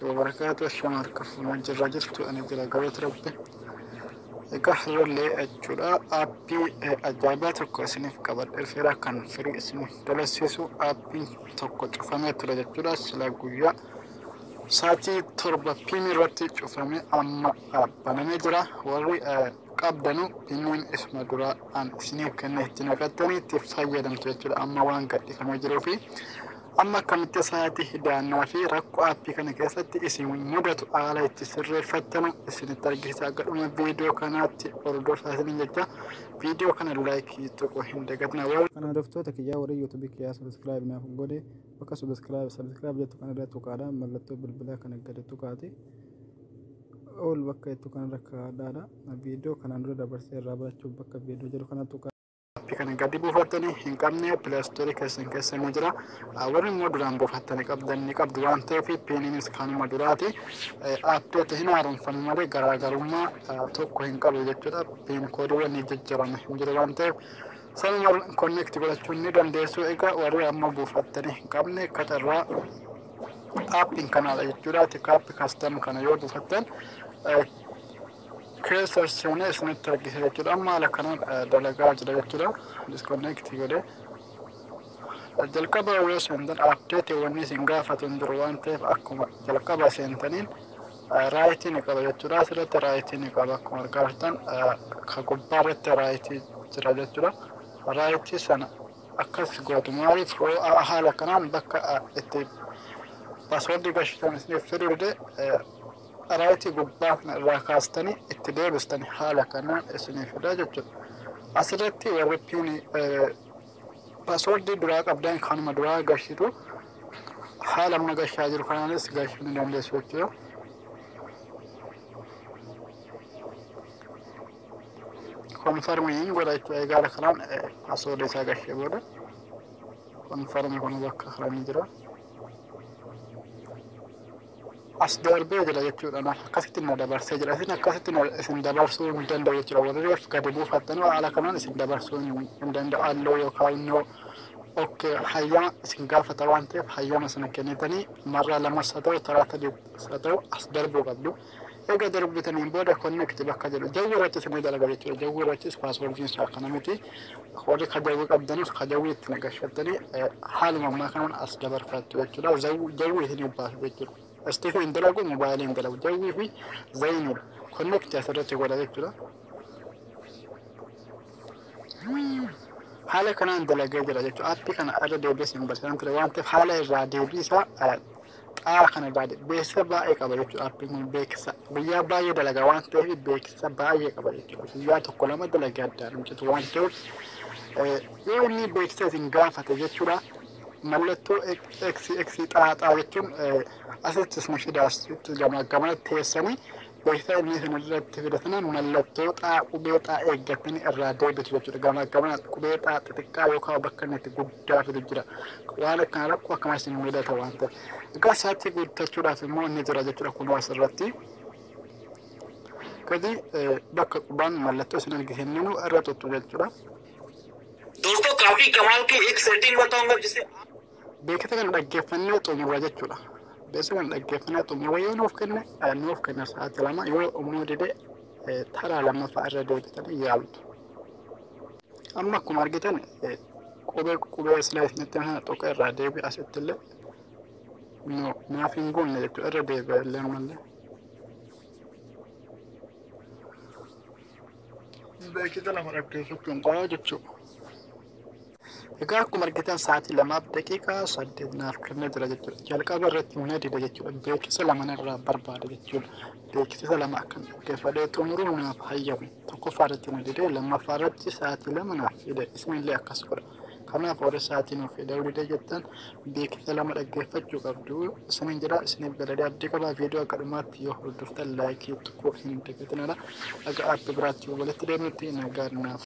Wabarakaatu ashama harka fuunaan jirraa jirtu ani jira galata rabbi. Egaa har'allee jechuudha aappii ajaa'ibaa tokko isiniif qabadhe dhufeera kan firii isiniif dalasiisu aappiin tokko cufamee ture jechuudha. Sila guyyaa sa'aatii 7 PM irratti cufamee amma banamee jira. Warri qabdanu piniin isuma duraa an isiniif kenne itti naqattanii itti fayyadamtu jechuudha. Amma waan gadhiifamee jiruufi amma akkamitti sa'aatii hidaannaa fi rakkoo aappii kana keessatti isin mudatu haala itti sirreeffattanu isinitti argisiisa. Akka dhuma viidiyoo kanaatti hordofaa isiniin jecha viidiyoo kana laayikii tuquu hin dagatinaa. Kana hordoftoota kiyyaa warri YouTube kiyyaa subscribe naaf godhe bakka subscribe jettu kana irra tuqaadha. Mallattoo bilbilaa kana gadi tuqaati. Ol bakka jettu kana irra kaa'adhaadha. Viidiyoo kanaan dura dabarsee irraa barachuuf bakka viidiyoo jedhu kana tuqaa. Aappii kana gadi buufattanii hin qabne Play Store keessan keessa ni jira. Warri immoo duraan buufattanii qabdan ni qabdu waan ta'eef piiniinis kanuma duraati. Aappii hin haaromfamu malee garaagarummaa tokko hin qabu jechuudha. Piin koodiiwwan ni jijjiirame hin jiru waan ta'eef sanuma connect godhachuu ni dandeessu. Egaa warri amma buufattanii hin qabne kacarraa aappiin kanaadha jechuudha. Aappii custom kana yoo buufattan keessa seenee isinitti argisiisa jechuudha. Amma haala kanaan dalagaa jira jechuudha. Disconnect godhee. Jalqaba yoo seentan update wanni isin gaafatu hin jiru waan ta'eef akkuma jalqaba seentaniin raayitii ni qaba jechuudha. Asirratti raayitii ni qaba akkuma argaa jirtan ka gubbaa irratti raayitii jira jechuudha. Raayitii sana akkas gootu maaliif haala kanaan bakka itti paaswordii gashitan isiniif fiduu dide raayitii gubbaa kana irraa kaastanii itti deebistanii haala kanaan isiniif fida jechuudha. Asirratti warri piinii paaswordii duraa qabdan kanuma duraa gashitu haala amma gashaa jiru kanaanis gashuu ni dandeessu jechuudha. Konfarmiin godha jechuudha. Egaa haala kanaan paaswordii isaa gashee booda konfarmii kun bakka kana ni jira. As darbee jira jechuudha. Naaf akkasitti na dabarsee jira. Isin akkasitti isin dabarsuu hin danda'u jechuudha. Warri reef gadi buufattan haala kanaan isin dabarsuu hin danda'u. Halluu yookaan immoo okkee hayyama isin gaafata waan ta'eef hayyama sana kennitanii marraa lamas haa ta'u taraa sadiis haa ta'u as darbuu qabdu. Egaa darbitaniin booda connect bakka jedhu jawwii irratti isin dalaga jechuudha. Jawwii irrattis paaswoordiin isaa akkana miti. Warri kajawwii qabdanus kajawwii itti nagashattanii haaluma ammaa kanaan as dabarfattu jechuudha. Jawwii isin baasu jechuudha. Istiifii hin dalagu, mobaayilii hin dalagu. Jawwii fi zayiniidha. Connect asirratti godha jechuudha. Haala kanaan dalagee jira jechuudha. Aappii kana irra deebi'ee isin barsiisan ture waan ta'eef haala irraa deebii isaa xaara kana irraa beeksisa baay'ee qaba jechuudha. Aappiin kun beeksisa guyyaa baay'ee dalaga waan ta'eef beeksisa baay'ee qaba jechuudha. Guyyaa tokko lama dalagee addaan hin citu waan ta'eef yoo inni beeksisa isin gaafate jechuudha. Mallattoo X X xaaxaa jechuun asitti isin fida asitti gama gamanatti teessanii beeksisa inni isin irratti fidatanan mallattoo xaa qubee xaa eeggatanii irraa deebitu jechuudha. Gama gamanatti qubee xaa xixiqqaa yookaan bakka inni itti guddaa fidu jira. Waan akkana rakkoo akkana isin mudata waan ta'eef. Egaa sa'aatii guuttachuudhaaf immoo inni jira jechuudha kunoo asirratti. Gadi bakka qubaan mallattoo isin argisiifnu irra tuttu jechuudha. दोस्तों काफी कमाल की एक सेटिंग बताऊंगा जिसे Beeksisa kana dhaggeeffannee xumurra jechuudha. Beeksisa kana dhaggeeffannee xumurra yoo nuuf kenne nuuf kenna sa'aatii 2 yoo immoo dide taraa lammaffaa irra deebitanii yaaltu. Amma akkuma argitan qubee qubee silaa isinitti kana tuqa irraa deebi'e asitti illee naaf hin guunne jechuudha irra deebi'a illee ammallee. Beeksisa lama dhaggeeffachuun qaba jechuudha. Egaa akkuma argitan sa'aatii 2:08 naaf kennee jira jechuudha. Jalqaba irratti na dida jechuudha. Beeksisa lama narraa barbaada jechuudha. Beeksisa lama akkan dhaggeeffadhee xumuruu naaf hayyamu. Tokkoffaa irratti na dide, lammaffaa irratti sa'aatii 2 naaf fide. Isinillee akkas godha. Kanaaf warri sa'aatii nuuf fide dide jettan beeksisa lama dhaggeeffachuu qabdu. Isinin jira isiniif galadee abdii qabaa. Viidiyoo akka dhumaatti yoo hordoftan laayikii tuquu hin dagatinaa. Dhagaa aappii biraatti walitti deemnutti nagaan naaf.